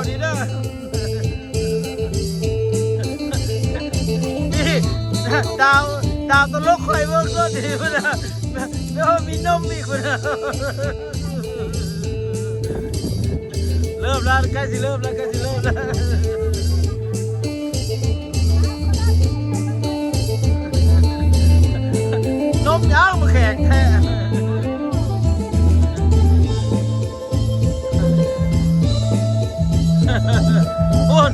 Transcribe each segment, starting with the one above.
ນີ້ເດີ ນີ້ ດາວ ດາວຕະຫຼົກຂ້ອຍເບິ່ງໂລດນີ້ພຸ້ນນະ ແລ້ວມີນົມອີກພຸ້ນນະ. ເລີ່ມແລ້ວ ໃກ້ຊິເລີ່ມແລ້ວ ໃກ້ຊິເລີ່ມແລ້ວ. ນົມຫຍັງມັນແຂງແທ້? ໂອ້ຍ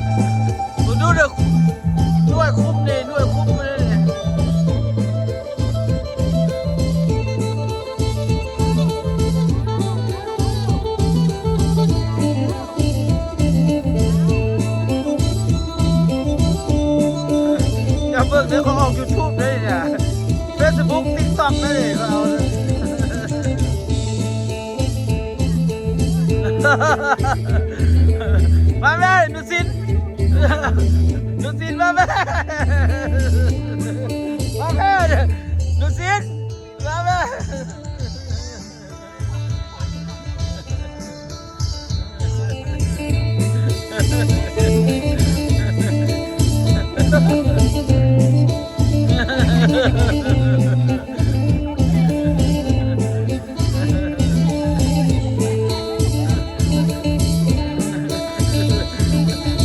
ດູເດີ ໜ່ວຍຄຸມນີ້ ໜ່ວຍຄຸມນີ້. ຢ່າເບິ່ງເດີ ເຂົາອອກຢູທູບເດ້ນີ້ນະ ເຟສບຸກ ຕິກຕັອກເດ້ນີ້ ເຂົາເອົາ. ມາແມ່ ໜູສິນ ໜູສິນ ມາແມ່ ມາແມ່ ໜູສິນ ມາແມ່.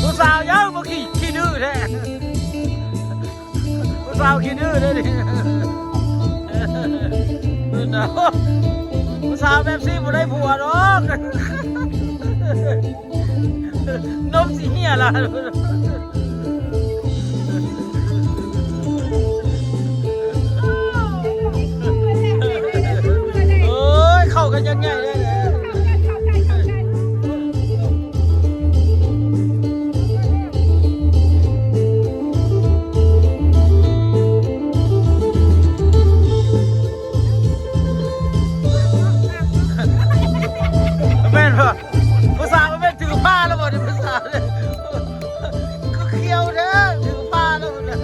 ຜູ້ສາວເຈົ້າບໍ່ຂີ້ ຂີ້ດື້ແທ້. ຜູ້ສາວຂີ້ດື້ເດ້ນີ້ ຜູ້ສາວແບບຊີ້ບໍ່ໄດ້ຜົວດອກ ນົມຊິເຫ່ຍລະ. ໂອ້ຍ ເຂົ້າກັນຢ່າງໃຫຍ່ເລີຍ. ແມ່ນບໍ່? ຜູ້ສາວມັນແມ່ນຖືພາແລ້ວບໍ່ນີ້? ຜູ້ສາວນີ້ຄືຂຽວແທ້ ຖືພາແລ້ວພຸ້ນນະ.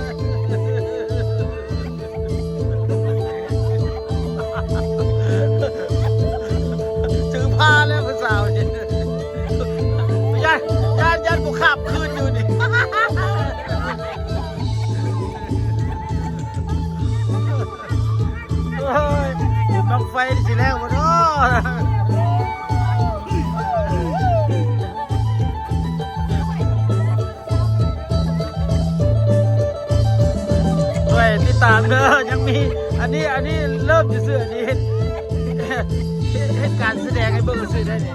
ຖືພາແລ້ວຜູ້ສາວນີ້ ຢ້ານ ຢ້ານ ຢ້ານບໍ່ຂາບຄືນຢູ່ນີ້. ໂອ້ຍ ບັ້ງໄຟຊິແລ້ວບໍ່ເນາະ? ໂອ້ຍ ຕິດຕາມເດີ ຍັງມີ ອັນນີ້ ອັນນີ້ເລີ່ມຊື່ໆ ອັນນີ້ເຮັດ ເຮັດ ເຮັດການສະແດງໃຫ້ເບິ່ງຊື່ໆ ໄດ້ນີ້.